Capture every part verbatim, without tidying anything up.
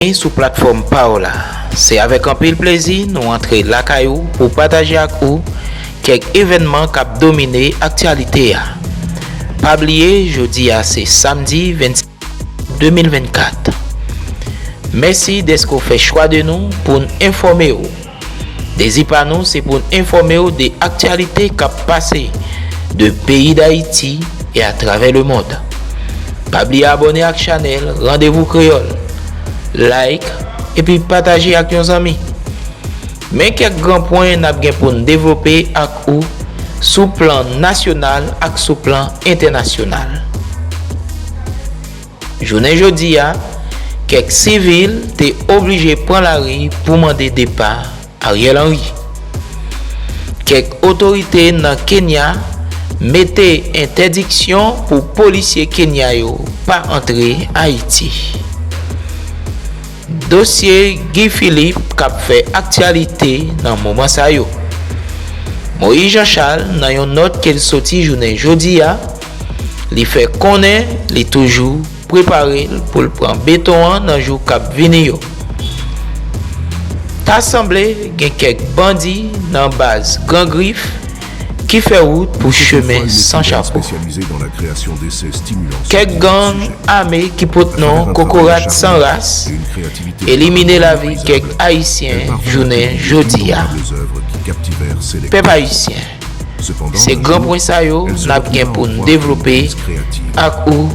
Sou platfòm pa w la. Se avèk anpil plezi nou antre lakay ou pou pataje ak ou kèk evènman k ap domine aktyalite a. Pa bliye, jodi a se samdi vennsis de mil vennkat. Mèsi dèske w fè chwa de nou pou n enfòme w. Dezi pa nou se pou n enfòme w de aktyalite k ap pase de peyi Dayiti e atravè lemonn. Pa bliye abòne ak chanèl Randevou Kreyòl, like, epi pataje ak yon zanmi. Men kèk gran pwen n ap gen pou n devlope ak ou sou plan nasyonal ak sou plan entènasyonal. Jounen jodi a, kèk sivil te oblije pran lari pou mande depa Ariel Henry. Kèk otorite nan Kenya mete entèdiksyon pou polisye Kenya yo pa antre Ayiti. Dosye Guy Philippe k ap fè aktyalite nan moman sa yo. Moïse Jean Charles, nan yon nòt ke l soti jounen jodi a, li fè konnen li toujou prepare l pou l pran beton an nan jou k ap vini yo. Ta sanble gen kèk bandi nan baz Gran Grif ki fè wout pou chemen san chapo. Kèk gang ame ki pot non Kokorat San Ras elimine lavi kèk Ayisyen jounen jodi a. Pèp ayisyen, se gran pwen sa yo n ap gen pou n devlope ak ou.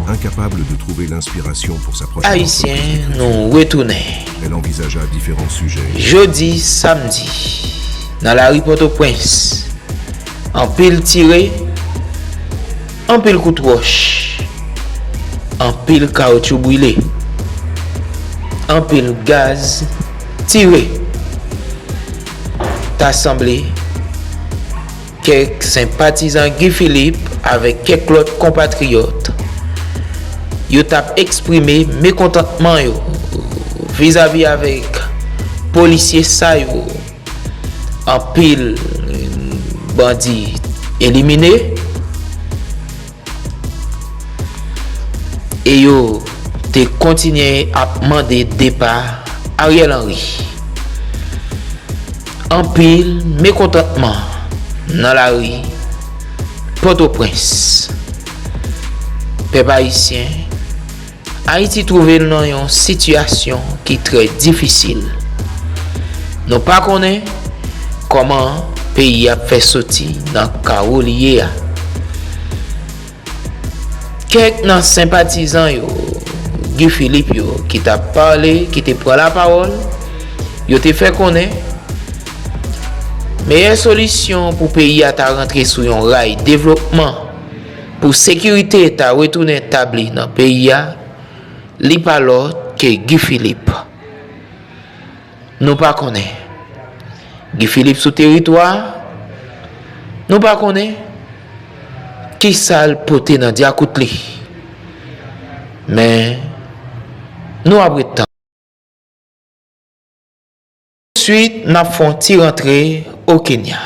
Ayisyen, nou retounen. Jodi samdi, nan lari Pòtoprens, anpil tire, anpil kout wòch, anpil kawoutchou brile, anpil gaz tire. Ta sanble kèk senpatizan Guy Philippe avèk kèk lòt konpatriyòt yo t ap eksprime mekontantman yo vizavi avèk polisye sa yo. Anpil bandi elimine e yo te kontinye ap mande depa Ariel Henry. Anpil mekontantman nan lari Pòtoprens. Pèp ayisyen, Ayiti twouve l nan yon sitiyasyon ki trè difisil. Nou pa konnen kòman peyi ap fè soti nan kawo li ye a. Kèk nan senpatizan yo, Guy Philippe yo, ki t ap pale, ki te pran lapawòl, yo te fè konnen meyè solisyon pou peyi a ta rantre sou yon ray devlopman, pou sekirite ta retounen tabli nan peyi a, li pa lòt ke Guy Philippe. Nou pa konnen. Guy Philippe sou teritwa, nou pa konnen kisa l pote nan dyakout li. Men, nou ap ret tann. Answit, n ap fè yon ti rantre o Kenya.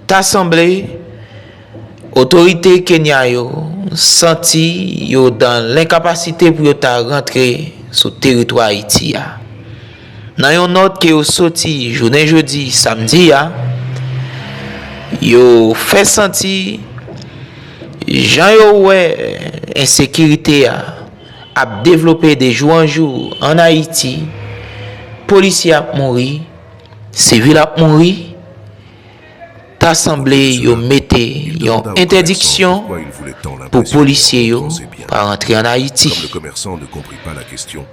Ta sanble otorite Kenya yo santi yo dan lenkapasite pou yo ta rantre sou teritwa Ayiti a. Nan yon nòt ke yo soti jounen jodi samdi a, yo fè santi jan yo wè ensekirite a ap devlope de jou an jou ann Ayiti, polisye ap mouri, sivil ap mouri, ta sanble yo mete yon entèdiksyon pou polisye yo pa rantre ann Ayiti.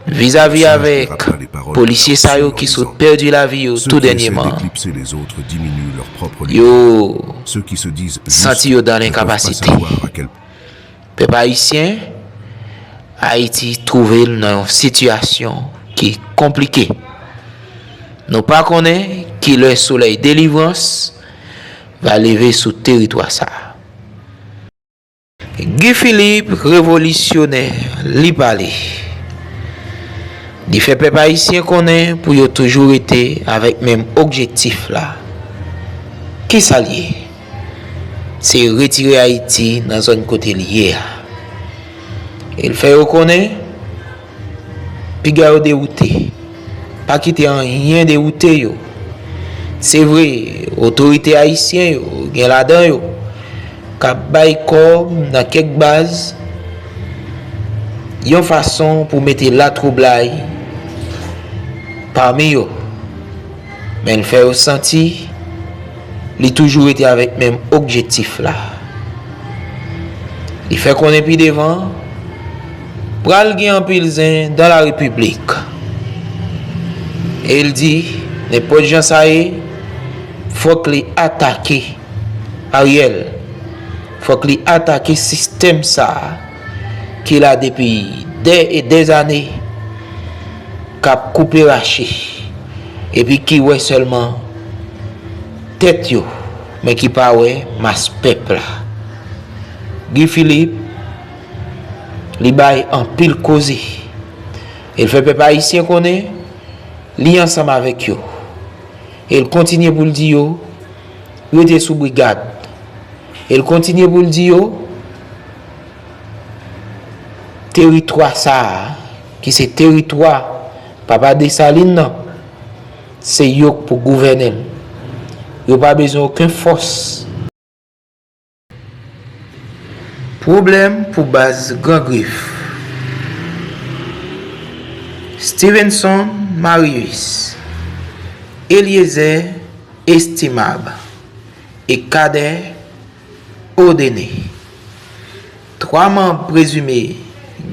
Vizavi avèk polisye sa yo ki sot pèdi lavi yo tou dènyèman, yo santi yo dan lenkapasite. Pèp ayisyen, Ayiti twouve l nan yon sitiyasyon ki konplike. Nou pa konnen kilè solèy delivrans va leve sou teritwa sa a. Guy Philippe, revolisyonè, li pale. Li fè pèp ayisyen konnen pou yo toujou rete avèk menm objektif la. Kisa l ye? Se retire Ayiti nan zòn kote l ye a. E l fè yo konnen Piga yo dewoute. Pa kite anyen dewoute yo. Se vre, otorite ayisyen yo, gen ladan yo, k ap bay kòb nan kèk baz, yon fason pou mete latwoublay pami yo. Men l fè yo santi li toujou rete avèk menm objektif la. Li fè konnen pi devan, pral gen anpil zen dans la République. E l di, nenpòt jan sa ye, fòk li atake Ariel. Fòk li atake sistèm sa a ki la depi dè e dè zane, k ap koupe rache, epi ki wè sèlman tèt yo, men ki pa wè mas pèp la. Guy Philippe, li bay anpil koze. E l fè pèp ayisyen konnen li ansanm avèk yo. E l kontinye pou l di yo, rete sou brigad. E l kontinye pou l di yo, teritwa sa a, ki se teritwa papa Desalin nan, se yo k pou gouvène l. Yo pa bezwen okenn fòs. Pwoblèm pou baz Gran Grif. Stevenson Marius, Eliezer Estimable e Kader Odene. Twa manm prezime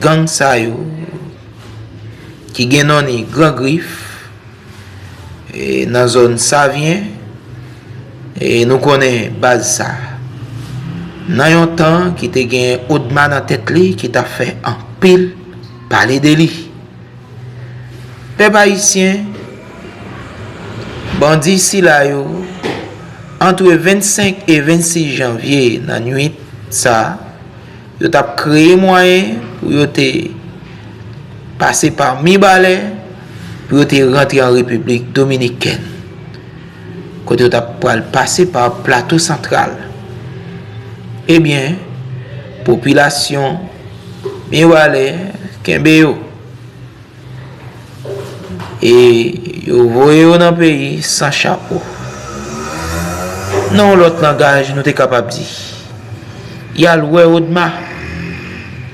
gang sa yo ki gen non ni Gran Grif, e, nan zòn Savyen, e, nou konnen baz sa. Nan yon tan ki te gen Odma nan tèt li ki t ap fè anpil pale de li. Pèp ayisyen, bandi sila yo, antre vennsenk e vennsis janvye nan nwit sa, yo t ap kreye mwayen pou yo te pase pa Mibalè, pou yo te rantre an Repiblik Dominikèn, kote yo t ap pral pase pa Plato Santral. Ebyen, popilasyon Mibalè kenbe yo. E yo voye yo nan peyi san chapo. Nan yon lòt langaj, nou te kapab di, y al wè Odma,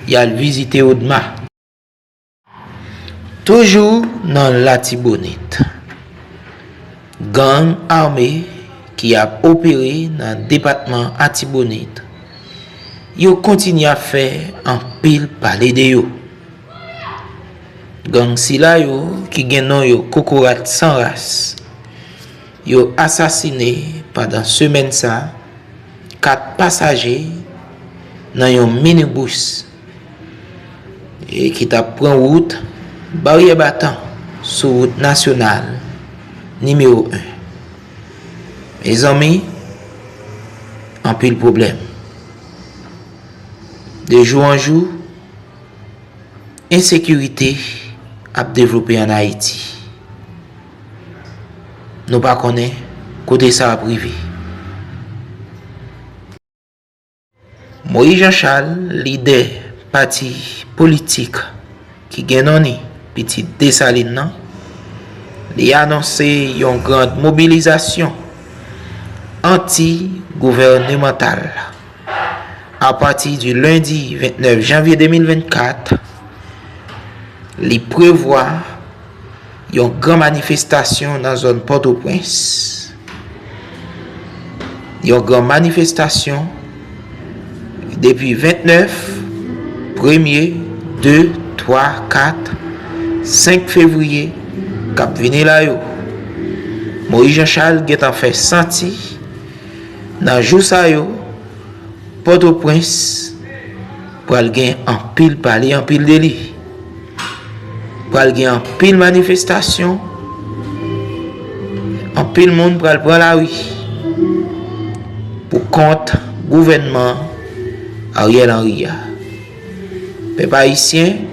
y al vizite Odma. Toujou nan Latibonit, gang ame ki ap opere nan depatman Atibonit, yo kontinye ap fè anpil pale de yo. Gang sila yo, ki gen non yo Kokorat San Ras, yo asasine pandan semèn sa kat pasaje nan yon minibus, e ki t ap pran wout Baryè Batan sou wout nasyonal nimewo en. Mezanmi, anpil pwoblèm. De jou an jou, ensekirite ap devlope ann Ayiti. Nou pa konnen kote sa ap rive. Moyiz Janchal, lidè pati politik ki gen non ni Pitit Desalin nan, li anonse yon grand mobilizasyon anti-gouvènemantal. Apati di lendi vennèf janvye de mil vennkat, li prevwa yon gran manifestasyon nan zòn Pòtoprens. Yon gran manifestasyon depi vennèf, premye, de, twa, kat, senk fevriye k ap vini la yo. Moyiz Janchal gentan fè santi nan jou sa yo, Pòtoprens pral gen anpil pale anpil de li. Pral gen anpil manifestasyon. Anpil moun pral pran lari pou kont gouvènman Ariel Henry a. Pèp ayisyen,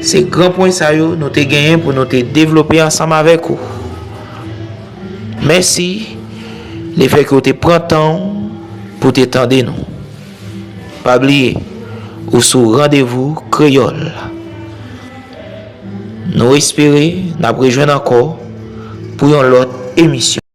se gran pwen sa yo nou te genyen pou nou te devlope ansanm avèk ou. Mèsi lefètke w te pran tan w pou te tande nou. Pa bliye, ou sou Randevou Kreyòl. Nou espere n ap rejwenn ankò pou yon lòt emisyon.